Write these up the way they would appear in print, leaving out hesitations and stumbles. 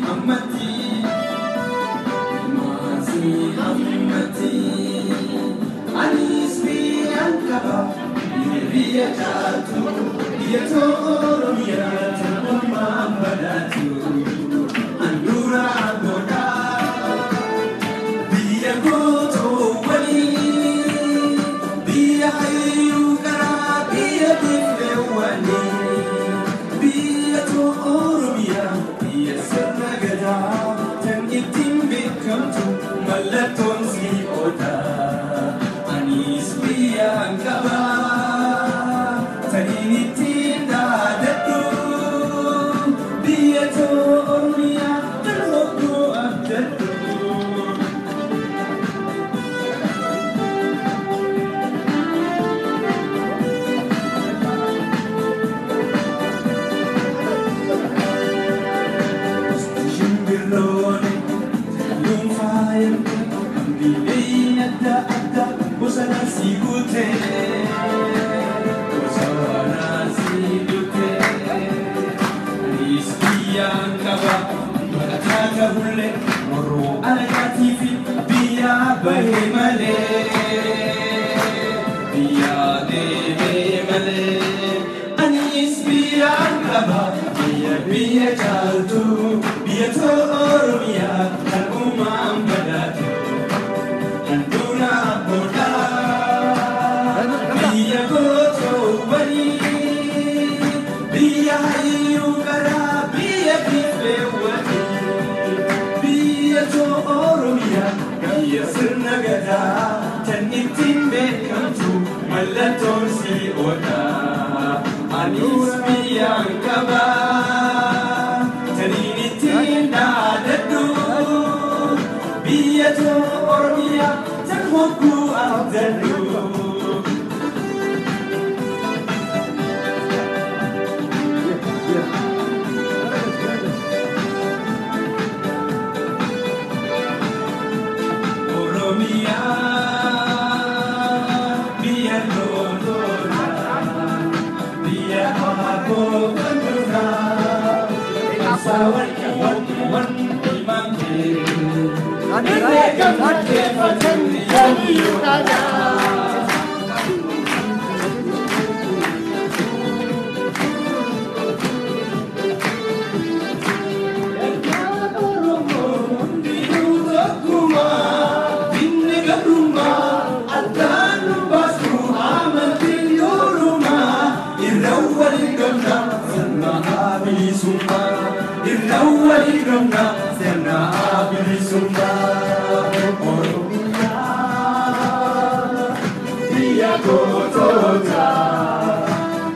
hammatti, ilmaan si hammatti. Anis biyyaan qaba, biyya biyya caaltu, biyya Oromiyaa tan ormaan badhaatu. Handhuura godhaa, biyya gootoowwanii, biyya hayyuu qaraa, biyya biifleewwanii, biyya Oromiyaa, biyya sirna gadaa, tan ittiin beekamtu mallattoon si odaa. Anis biyyaan qaba, taniin ittiin dhaadadhu, biyya Oromiyaa tan hogguu abdadhu. Shimbirroone halluun faayamte, hambiileen adda addaa bosona si guute. Bosona si guute. Anis biyyaan qaba, baqataa ta'ullee, morroo alagaatii fi biyya bahee malee. Biyya deemee malee. Anis biyyaan qaba, biyya biyya caaltu, biyya Oromiyaa kan uumaan badhaatu. Handhuura godhaa, biyya gootoowwanii, biyya hayyuu qaraa, biyya biifleewwanii, biyya Oromiyaa, biyya sirna gadaa, tan ittiin beekamtu mallattoon si odaa. Anis biyyaan qaba, taniin ittiin dhaadadhu, biyya Oromiyaa tan hogguu abdadhu. Oromiyaa, biyya lololaa, biyya abbootan duraa, qabsaawwan wan ilmaan kee, irree gammaddeeffatan yoomiyyuu dhagaa. Ilmaan Oromoo hundinuu tokkuma, dinni gabrummaa addaan nu baasu amantiin durumaa. Irra walii gamna sirna bilisummaa, irra walii gamna sirna bilisummaa. Oromiyaa, biyya goototaa,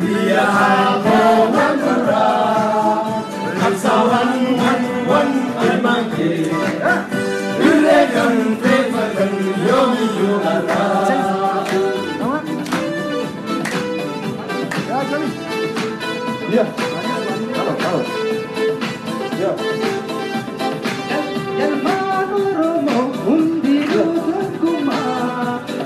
biyya abboowwan duraa, qabsaawwan wan wan ilmaan kee, irree gamteeffatan yoomiyyuu har'aa. Yeah. Halo, halo. Yeah. Ilmaan Oromoo hundinuu tokkuma,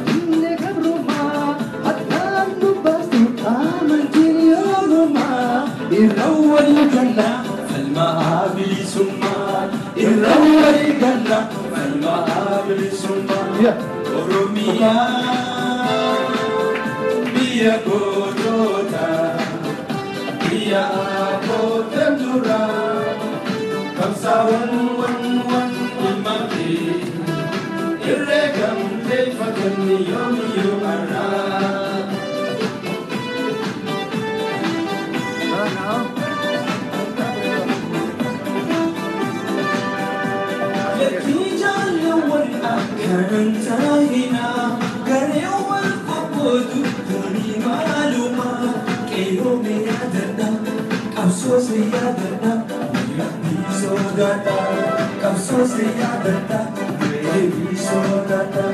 dinni gabrummaa addaan nu baastu amantiin yoomumaa. Irra walii galla falma bilisummaa, irra walii galla falma bilisummaa. Yeah. Oromiyaa, biyya goototaa, biyya abbootan duraa, qabsaawwan wan wan ilmaan kee, irree gamteeffatan yoomiyyuu har'aa. Lakkii jaalawwan akkanan taa'inaa, gareewwan qoqqoodu durii maalumaa, qeerroo mee yaadadha, qabsoo se yaadadha, rabbii sodaadha, qabsoo se yaadadha, rabbii sodaadha.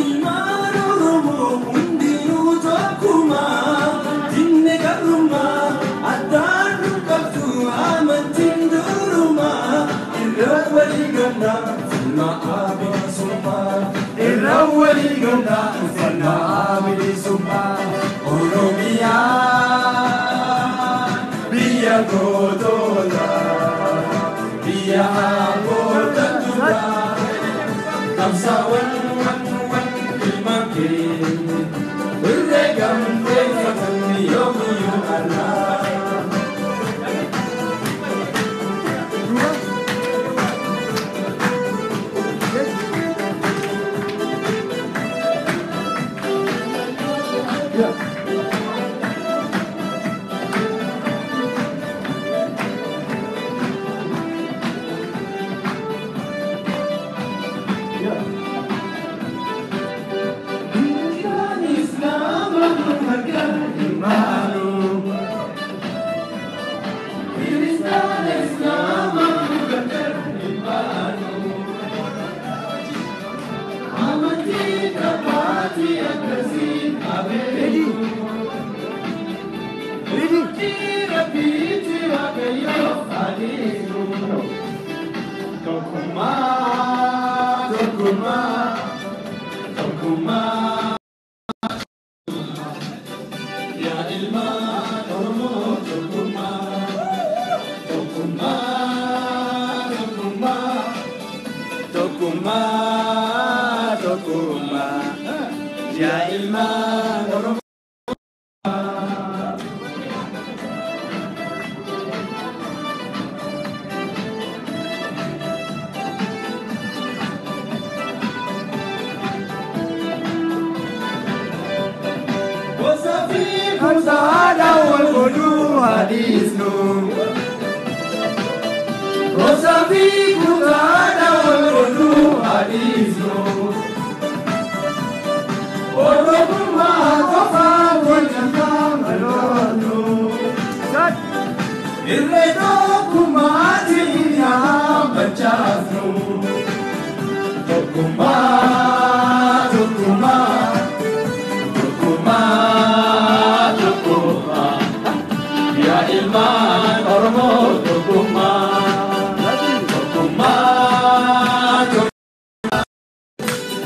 Ilmaan Oromoo hundinuu tokkuma, dinni gabrummaa addaan nu qabdu amantiin durumaa. Irra walii gamna falma bilisummaa, irra walii gamna falma bilisummaa. Oromiyaa, biyya gootota, biyya Yeah. Yeah. Tokkummaa, tokkummaa, tokkummaa. Yaa ilmaan Oromoo tokkummaa, tokkummaa, tokkummaa, tokkummaa, tokkummaa. Yaa ilmaan Oromoo. Kusaada wal godhuu hadiisnu. Gosa fi kutaada wal godhuu hadiisnu. Oromummaa qofaa tolchantaa maloonu. Irree tokkummaatiin yaa bachaasnu. Tokkummaa, tokkummaa, tokkummaa, tokkummaa. Yaa ilmaan Oromoo tokkummaa, tokkummaa,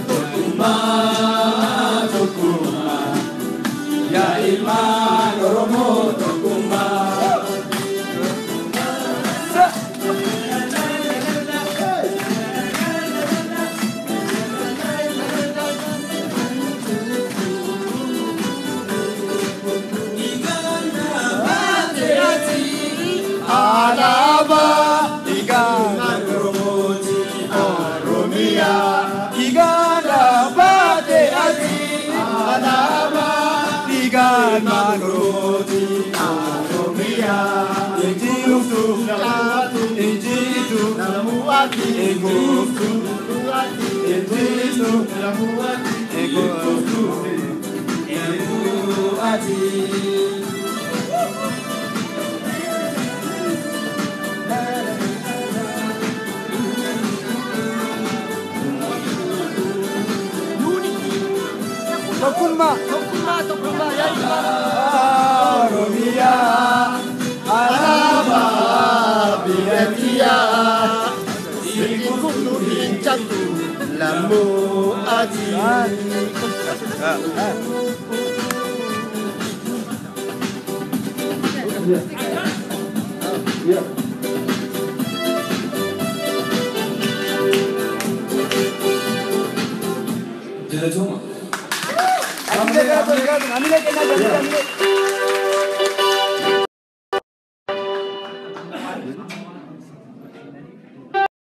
tokkummaa, tokkummaa. Yaa ilmaan Oromoo tokkummaa. Alaabaa dhiigaan Oromooti Oromiyaa. Dhiigaan baatee ati. Alaabaa dhiigaan Oromooti Oromiyaa. Injiftu injitu eeguftu injitu eeguftu Ati. Tokkummaa. Tokkummaa, tokkummaa, yaa ilmaan Oromiyaa. Alaabaa biyya kiyyaa. Siikutu hin cabdu lammuu ati. Yeah. Galatooma. Amilee galatoon galatoon amilee kennaa amilee.